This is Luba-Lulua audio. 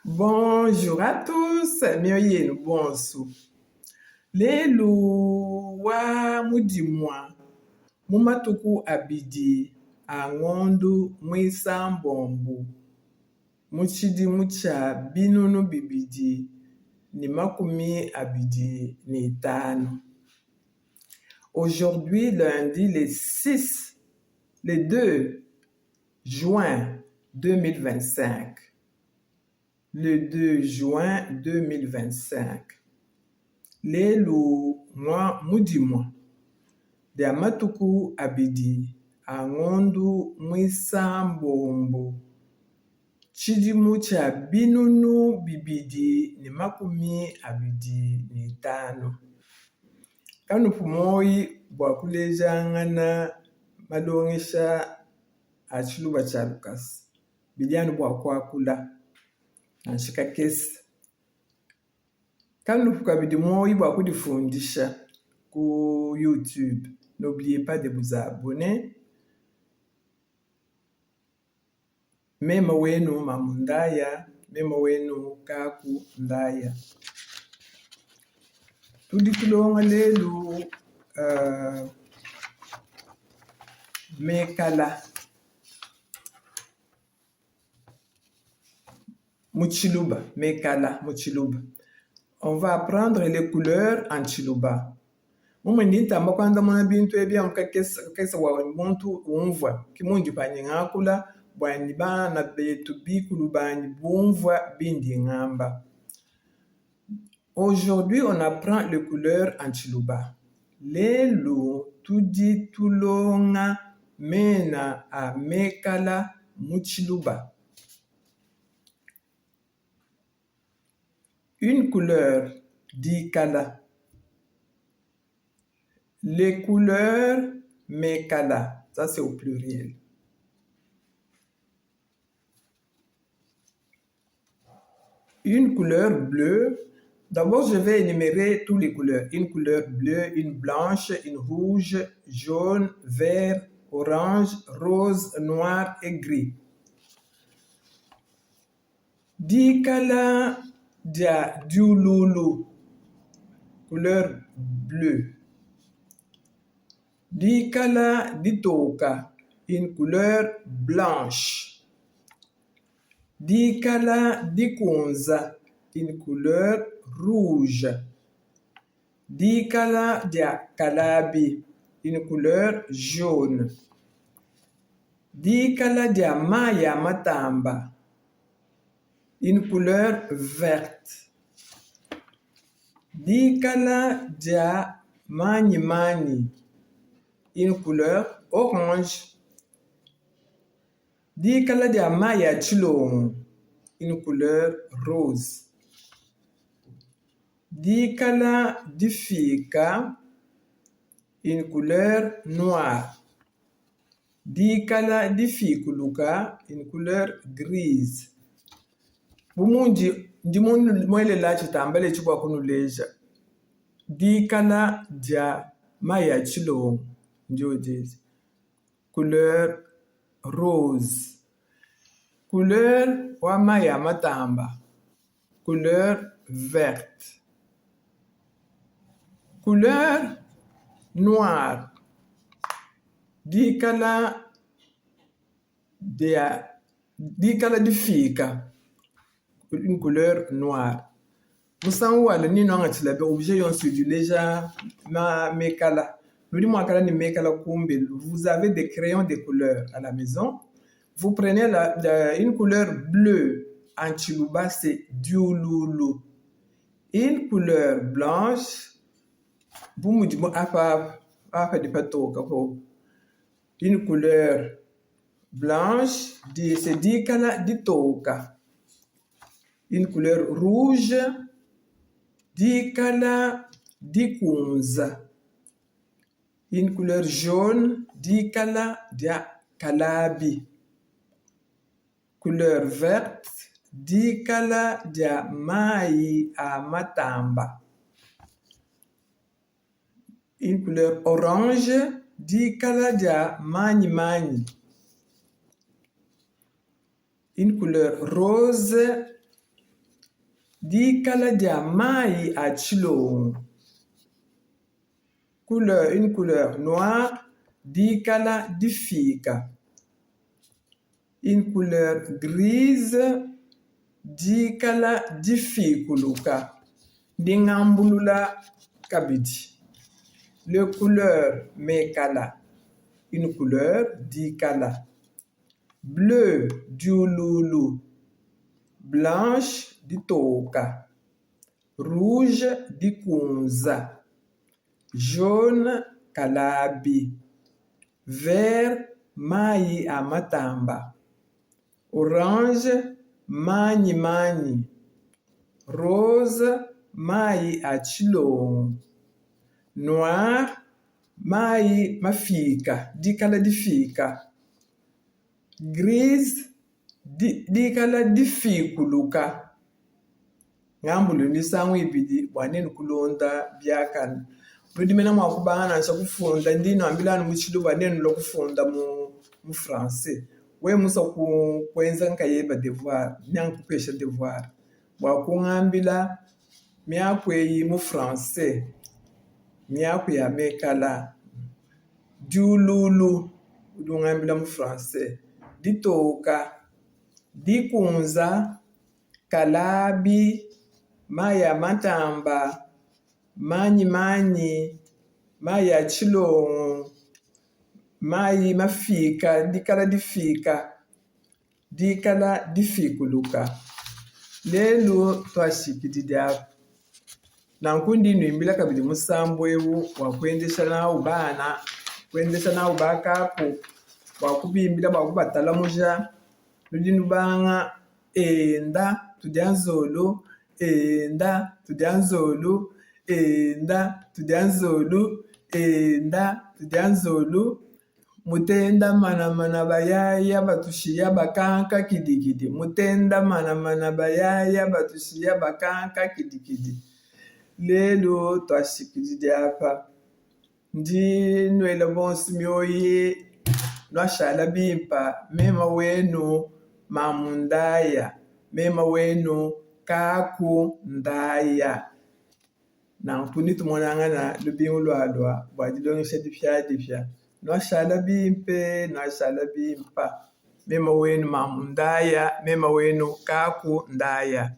Bonjour à tous, mioyo yenu bonsu. Lelu wa mudimua mu matuku abidi a ngondu muisambombu mu tshidimu tshia binunu bibidi ne makumi abidi ne itanu. Aujourd'hui lundi le 6 le 2 juin 2025. Le 2 juin 2025. Lelu ng'wa mu Dimua dia matuku abidi a ngondu muisambombo tshidimu tshia binunu bibidi ne makumi abidi ne itanu. Kanupu muoyi bua kulejangana malongesha a tshiluba tshia lukasa. Bidi anu bua kuakula nansha kakese. Kanupu kabidi muoyi bua kudifundisha ku YouTube. N'oubliez pas de vous abonner. Mema wenu Mamu Ndaya, mema wenu Kaku Ndaya. Tudi tulonga lelu uh, mekala mu tshiluba, mekala mu tshiluba. On va apprendre les couleurs en tshiluba. Mumue ndi ntamba kuandamuna bintu ebi amu kakese kakese bua muntu umvua. Ke mundi panyi ngakula bua ne bana betu bikulu banyi bumvua bindi ngamba. Aujourd'hui on apprend les couleurs en tshiluba. Lelu tudi tulonga mena a mekala mu tshiluba. Une couleur dikala. Les couleurs mekala, ça c'est au pluriel. Une couleur bleue. D'abord, je vais énumérer toutes les couleurs. Une couleur bleue, une blanche, une rouge, jaune, vert, orange, rose, noir et gris. Dikala dia diululu, couleur bleue. Dikala ditoka, une couleur blanche. Dikala dikunza, une couleur rouge. Dikala dia kalabi, une couleur jaune. Dikala dia mayi a matamba, une couleur verte. Dikala dia manyimanyi, une couleur orange. Dikala dia mayi a tshilongo, une couleur rose. Dikala difika, une couleur noire. Dikala difikuluka, une couleur grise. Bu mundi ndi muelela tshitambala etshi bua kunuleja dikala dia mayi a tshilongo ndiodi edi, couleur rose, couleur wa mayi a matamba, couleur verte, couleur noire, dikala dia dikala difika, une couleur noire. Musangu walua nenuangatshila objet yonso idi ileja mekala. Nudi muakala ne mekala kumbelu. Vous avez des crayons de couleur à la maison. Vous prenez la, la, une couleur bleue en tshiluba c'est diululu. Une couleur blanche bu mudi apa apa padi patoka po. Une couleur blanche c'est dikala ditoka. Une couleur rouge dikala dikunza. Une couleur jaune dikala dia kalabi. Couleur verte dikala dia mayi a matamba. Une couleur orange dikala dia manyimanyi. Une couleur rose. Dikala dia mayi a tshilongo, couleur, une couleur noire, dikala difika, une couleur grise, dikala difikuluka. Ndi ngambulula kabidi, le couleur mekala, une couleur dikala, bleu diululu, blanche ditoka, rouge dikunza, jaune kalabi, vert mayi a matamba, orange manyi manyi, rose mayi a tshilongo, noir mayi mafika dikala difika, grise dikala difikuluka. Ngambulule misangu ibidi bua nenu kulonda biakane. Nudi mene mua kubanga nansha kufunda, ndi nuambila anu mu tshiluba nenu nulua kufunda mu mu français. Wewe musue kuenza nkayeba devoir, neankupesha devoir bua kungambila miaku eyi mu français, miaku ya mekala, diululu udi ungambila mu français, ditoka, dikunza, kalabi, mayi a matamba, manyi manyi, mayi a tshilongo, mayi mafika, dikala difika, dikala difikuluka. Lelu tuashikididi apa. Nanku ndi nnuimbila kabidi musambu eu wa kuendesha nawu bana, kuendesha nawu bakaku, bua kubimbila bua kubatalamuja. Nudi nubanga enda tudia nzolu, enda tudia nzolu, enda tudia nzolu, enda tudia nzolu. Mutenda manamana bayaya batushiya bakanka kidikidi, mutenda manamana bayaya batushiya bakanka kidikidi. Lelu tuashikididi apa. Ndi nnuela bonsu mioyi, nuashala bimpa. Mema wenu mamu Ndaya, mema wenu kaku Ndaya. Nanku netumonangana lubingu lualua bua dilongesha dipiadipia. Nuashala bimpe, nuashala bimpa. Mema wenu mamu Ndaya, mema wenu kaku Ndaya.